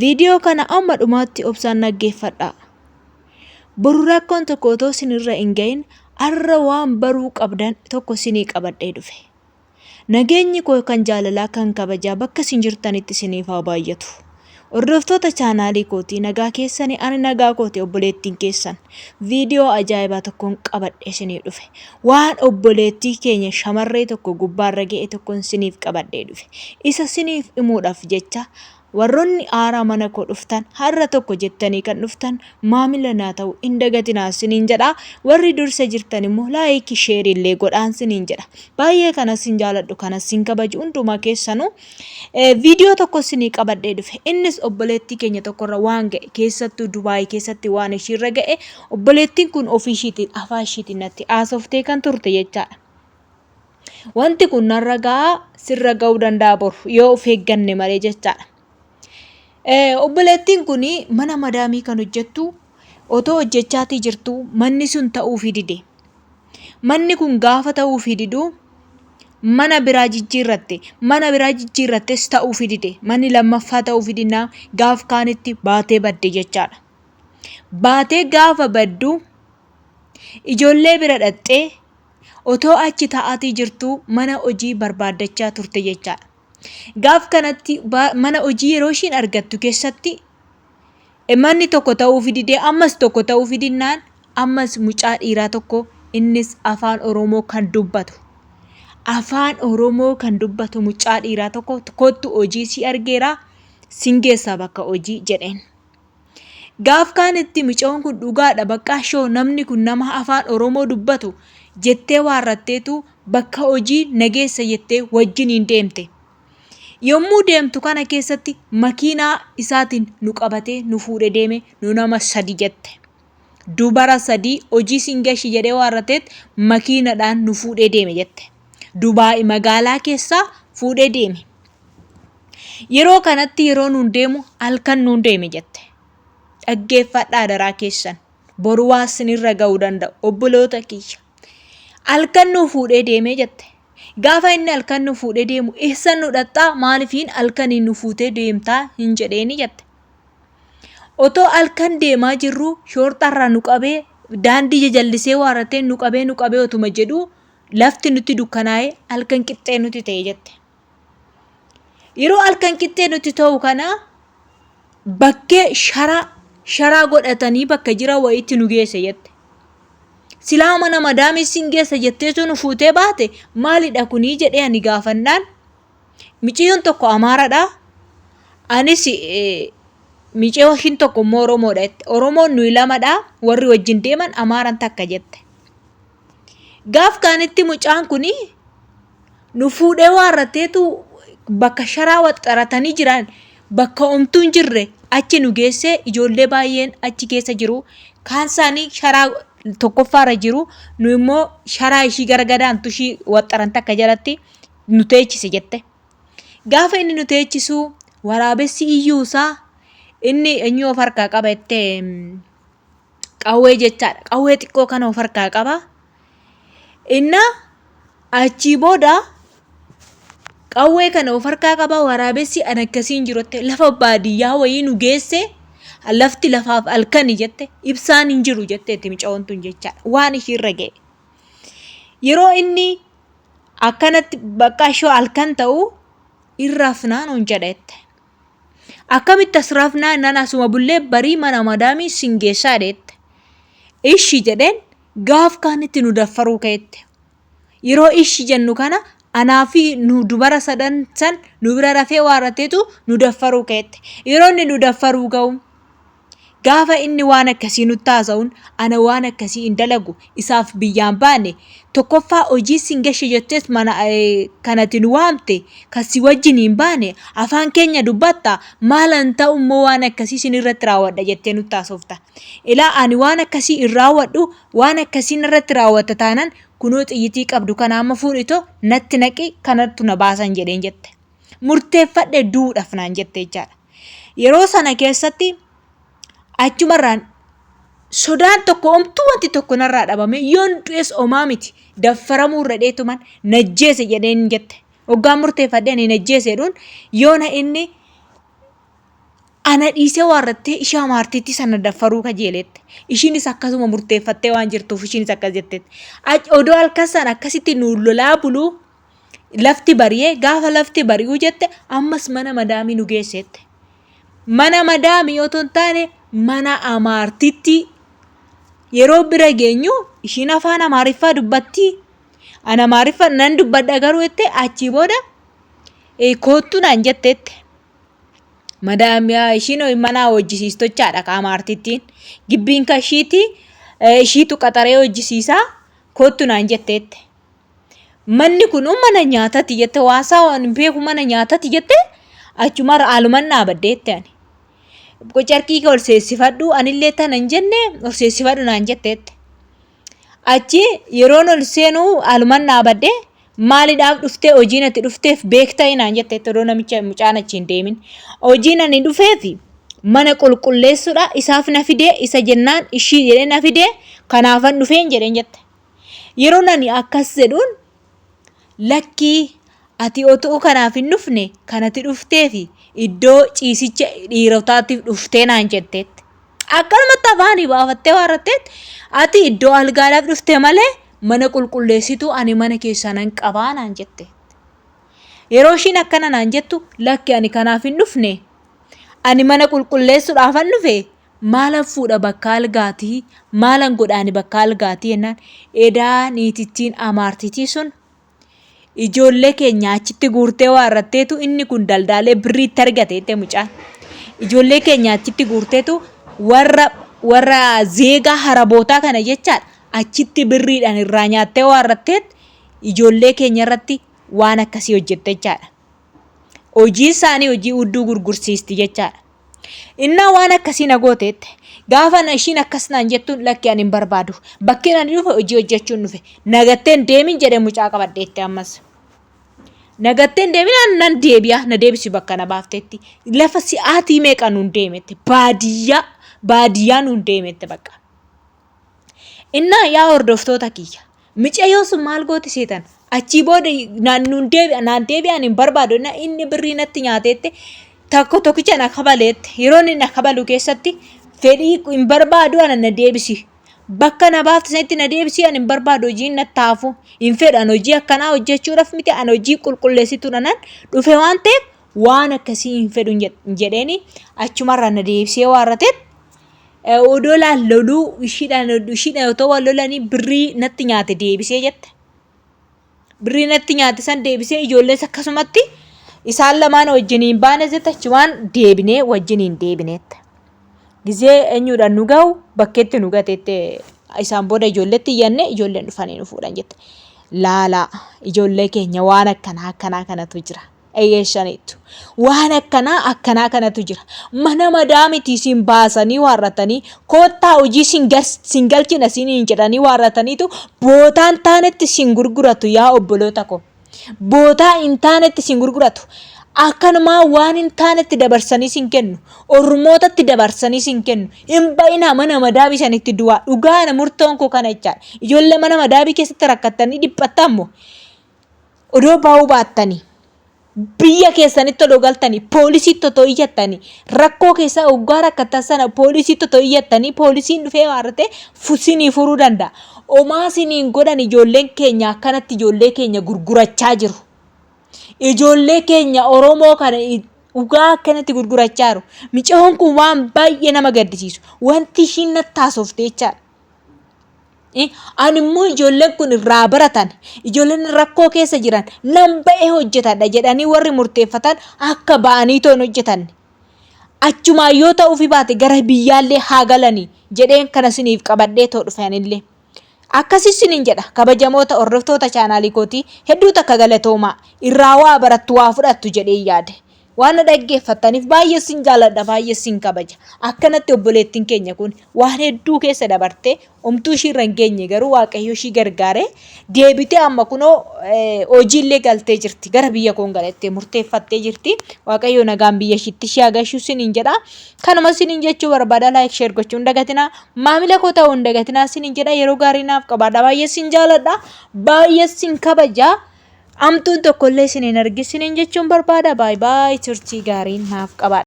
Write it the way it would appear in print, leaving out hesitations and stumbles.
Viidiyoo kana amma dhumaatti obsaan dhaggeeffadhaa. Boru rakkoon tokko otoo isinirra hin gahin har'a waan baruu qabdan tokko isinii qabadhee dhufe. Nageenyi koo kan jaalalaa kan kabajaa bakka isin jirtanitti isiniif haa baay'atu. Hordoftoota chaanaalii kootii nagaa keessanii ani nagaa kooti obboleettiin keessan viidiyoo ajaa'ibaa tokkoon qabadhee isiniif dhufe. Waan obboleettii keenya shamarree tokko gubbaarra ga'e tokkoon isiniif qabadhee dhufe. Isa isiniif himuudhaaf jecha Warroonni haaraa mana koo dhuftan har'a tokko jettanii kan dhuftan maamila naa ta'uu hin dagatinaa siniin jedha. Warri dursa jirtan immoo laayikii sheerii illee godhaan siniin jedha. Baay'ee kanas sin jaaladhu kanas sin kabaju hundumaa keessanuu viidiyoo tokko sinii qabadhee dhufe. Innis obboleettii keenya tokkorra waan ga'e keessattuu Dubaayii keessatti waan ishiirra ga'e obboleettiin kun ofii ishiitiin afaan ishiitiin natti haasoftee kan turte jechaadha. Wanti kun narra ga'a sirra ga'uu danda'a boru yoo of eegganne malee jechaadha. Obboleettiin kun mana madaamii kan hojjettu otoo hojjechaatii jirtu manni sun ta'uufii dide. Manni kun gaafa ta'uufii didu mana biraa jijjiirratte. Mana biraa jijjiirrattes ta'uufii dide. Manni lammaffaa ta'uufii didnaan gaaf kaanitti baatee badde jechaadha. Baatee gaafa baddu ijoollee bira dhaqxee Otoo achi taa'aatii jirtuu mana hojii barbaaddachaa turte jechaadha. Gaaf kanatti mana hojii yeroo ishiin argattu keessatti manni tokko ta'uufi didee ammas tokko ta'uufi dinnaan ammas mucaa dhiiraa tokko innis afaan Oromoo kan dubbatu afaan Oromoo kan dubbatu mucaa dhiiraa tokko kottu hojii si argeera sin geessaa bakka hojii jedheen. Gaaf kaanitti micayoon kun dhugaadha baqqaa shoo namni kun nama afaan Oromoo dubbatu jettee waarratteetu bakka hojii na geessa jettee wajjiniin deemte. Yommuu deemtu kana keessatti makiinaa isaatiin nu qabatee nu fuudhee deeme nu nama sadi jette. Dubara sadii hojii sin gashi jedhee waarrateet makiinadhaan nu fuudhee deeme jette. Dubaa'i magaalaa keessaa fuudhee deeme. Yeroo kanatti yeroo nuun deemu halkan nuun deeme jette. Dhaggeeffadhaa adaraa keessan. Boru waan sinirra ga'uu danda'u obboloota kiyya. Halkan nu fuudhee deemee jette. Gaafa inni halkan nu fuudhee deemu eessan nu dhaqxaa maalifiin halkaniin nu fuutee deemtaa hin jedheeni jette. Otoo halkan deemaa jirru shoorxarraa nu qabee daandii jajallisee waarratee nu qabee nu qabee otuma jedhuu lafti nutti dukkanaa'ee halkan qixxee nutti ta'e jette. Yeroo halkan qixxee nutti ta'u kana bakkee sharaa sharaa godhatanii bakka jira wayiitti nu geesse jette. Silaa mana madaamii sin geessa jetteetu nu fuutee baate maalidha kunii jedhee ani gaafannaan miciyyoon tokko Amaaradha. Anis miciyoo ishiin tokko immoo Oromoodha jette. Oromoon nuyi lamadha warri wajjin deeman Amaaran takka jette. Gaaf kaanitti mucaan kuni nu fuudhee waarrateetu bakka sharaa waxxaratanii jiran bakka homtuu hin jirre achi nu geessee ijoollee baay'een achi keessa jiru. Kaan isaanii sharaa tokkoffaarra jiru nu immoo sharaa ishii gara gadaantu ishii waxxaran takka jalatti nu teechise jette. Gaafa inni nu teechisu waraabessi iyyuusaa inni eenyu of harkaa qaba jettee qawwee jechaadha. Qawwee xiqqoo kana of harkaa qaba. Inna achii booda qawwee kana of harkaa qaba waraabessi an akkasiin jiru jette lafa baadiyyaa wayii nu geesse lafti lafaaf halkani jette ibsaan hin jiru jetteetti micawoon tun jechaadha. Waan ishiirra ga'e. Yeroo inni akkanatti bakka ishoo halkan ta'u irraafnaa nuun jedha jette. Akkamitti as rafnaa jennaan asuma bullee barii mana madaamii sin geessaa jette. Ishi jedheen gaaf kaanitti nu daffaruu ka'ette. Yeroo ishi jennu kana anaa fi nu dubara sadan san nu bira rafee waarrateetu nu daffaruu ka'ette. Yeroo inni nu daffaruu ga'u Gaafa inni waan akkasii nutti haasa'uun ana waan akkasii hin dalagu isaaf biyyaan baane tokkoffaa hojii sin gashe jettees mana kanati nu waamte kan si wajjin hin baane afaan keenya dubbatta maalan ta'u immoo waan akkasii sin irratti raawwadha jettee nutti haasofta. Ilaa ani waan akkasii hin raawwadhu waan akkasii narratti raawwatta taanan kunoo xiyyitii qabdu kana amma fuudhitoo natti naqi kanattu na baasan jedheen jette. Murteeffadhe du'uudhaaf naan jette jechaadha. Yeroo sana keessatti achumarraan sodaan tokko omtuu wanti tokko narraa dhabame yoon du'es omaa miti daffaramuu irra dheetuman najjeese jedheen jette. Hoggaan murteeffadhe ani najjeese jedhuun yoona inni Ana dhiisee waarrattee ishee amaartittii sana daffaruu kajeeleette. Ishiinis akkasuma murteeffattee waan jirtuuf ishiinis akkas jetteetti. Odoo halkan sana akkasitti nuun lolaa buluu lafti bari'ee gaafa lafti bari'uu jette ammas mana madaamii nu geesseette. Mana madaamii otoo hin taane mana amaartittii yeroo bira geenyu ishiin afaan amaariffaa dubbattii. An amaariffa nan dubbadha garuu jette achii booda koottu naan jetteette. Madaamiyaa ishiin mana hojjisiistochaadha ka amaartittiin. Gibbiin ka ishiiti ishiitu qaxaree hojjisiisaa koottu naan jetteette. Manni kun mana nyaatati jette waasaa waan hin beeku mana nyaatati jette achumarra haaluman dhaabadde jette ani. Carqii kee ol seessifadhu anillee tana hin jenne ol seessifadhu naan jetteette. Achi yeroon ol seenu haaluman dhaabadde maalidhaaf dhuftee hojiin ati dhufteef beektaa naan jetteette odoo namicha mucaan achi hin deemin. Hojiin ani dhufeef mana qulqulleessuudha isaaf na fidee isa jennaan ishii jedhee na fidee kanaafan dhufeen jedheen jette. Yeroon ani akkas jedhuun lakkii ati otoo kanaaf hin dhufne kan ati dhufteefi iddoo ciisicha dhiirotaatiif dhuftee naan jetteetti. Akkanumatti afaanii baafattee waarratteetti ati iddoo algaadhaaf dhufte malee mana qulqulleessituu ani mana keessaa nan qabaa naan jette. Yeroo ishiin akkana naan jettu lakki ani kanaaf hin dhufne ani mana qulqulleessuudhaafan dhufe maalan fuudha bakka algaatii maalan godha ani bakka algaatii jennaan edaa niitittiin amaartitii sun ijoollee keenya achitti guurtee waarratteetu inni kun daldaalee birrii itti argate jette mucaan. Ijoollee keenya achitti guurteetu warra warra zeegaa harabootaa kana jechaadha achitti birriidhaan irraa nyaattee waarratteet ijoollee keenya irratti waan akkasii hojjette jechaadha. Hojii isaanii hojii hudduu gurgursiisti jechaadha. Innaa waan akkasii na gooteette gaafa na ishiin akkas naan jettuun lakki ani hin barbaadu. Bakkeen ani dhufe hojii hojjechuun dhufe. Nagattee hin deemin jedhee mucaa qabadheette ammas. Nagattee hin deemin ani nan deebi'a na deebisi bakka na baaftetti. Lafa si'aatii meeqa nuun deemette baadiyyaa baadiyyaa nuun deemette bakka. Innaa yaa hordoftoota kiyya Micayyoo sun maal gooti seetan? Achii booda naan nuun deebi'a naan deebi'an hin barbaadu na inni birrii natti nyaateette tokko tokkicha na kabaleette yeroo inni na kabalu keessatti fedhii hin barbaadu ana na deebisi. Bakka na baafte sanitti na deebisi ani hin barbaadu hojiin natti haafu hin fedhu ani hojii akkanaa hojjechuudhaaf miti ani hojii qulqulleessituudha nan dhufe waan ta'eef waan akkasii hin fedhu hin jedheeni achumarraa na deebisee waarrateet Odoo laal loluu ishiidhaan ishiidhaan otoo wal lolanii birrii natti nyaate deebisee jette. Birrii natti nyaate san deebisee ijoollees akkasumatti isaan lamaan wajjiniin baane jette achumaan deebinee wajjiniin deebineette. Gizee eenyuudhaan nu gahu bakkeetti nu gateette isaan booda ijoolleetti iyyanne ijoolleen dhufanii nu fuudhan jette. Laalaa ijoollee keenya waan akkanaa akkanaa kanatu jira. Eeyyeshaniittu. Waan akkanaa akkanaa kanatu jira. Mana madaamiti isin baasanii waarratanii koottaa hojii sin galchina isiniin jedhanii waarrataniitu bootaa hin taanetti isin gurguratu yaa obboloota koo. Bootaa hin taanetti isin gurguratu. Akkanumaa waan hin taanetti dabarsanii isin kennu. Ormootatti dabarsanii isin kennu. Hin ba'inaa mana madaamii sanitti du'aa. Dhugaa murtoon koo kana jechaadha. Ijoollee mana madaamii keessatti rakkattanii dhiphattan moo? Odoo ba'uu baattanii biyya keessanitti odoo galtanii poolisiitti otoo iyyattanii rakkoo keessaa oggaa rakkattan sana poolisiitti otoo iyyattanii poolisiin dhufee waarratee sinii furuu danda'a. Omaa siniin godhan ijoolleen keenya akkanatti ijoollee keenya gurgurachaa jiru. Ijoollee keenya Oromoo kana dhugaa akkanatti gurgurachaa jiru. Micayoon kun waan baay'ee nama gaddisiisu. Wanti ishiin natti haasofte jechaadha. Ani immoo ijoolleen kun irraa baratan, ijoolleen rakkoo keessa jiran nan ba'ee hojjetadha jedhanii warri murteeffatan akka ba'anii too hin hojjetanne. Achumaan yoo ta'uufi baate gara biyyaallee haa galanii jedheen kana siniif qabadhee too dhufe anillee. Akkasi sinin jedha kabajamoota hordoftoota chaanaalii kootii hedduu takka galatoomaa irraa waa barattu waa fudhattu jedhee yaade. Waan na dhaggeeffattaniif baay'ee sin jaaladha, baay'ee sin kabaja. Akkanatti obboleettiin keenya kun waan hedduu keessa dabartee homtuu ishii irra hin geenye garuu Waaqayyo ishii gargaaree deebitee amma kunoo hojiillee galtee jirti. Gara biyya koon galattee murteeffattee jirti. Waaqayyo nagaan biyya ishiitti ishii haa gashu siniin jedha. Kanuma siniin jechuu barbaada. Like share gochuu hin dagatinaa. Maamila koo ta'uu hin dagatinaa siniin jedha. Yeroo gaarii naaf qabaadha. Baay'ee sin jaaladha. Baay'ee sin kabaja. Hamtuun tokkollee isin hin argin isiniin jechuun barbaada. Baay baay turtii gaarii naaf qabaadha.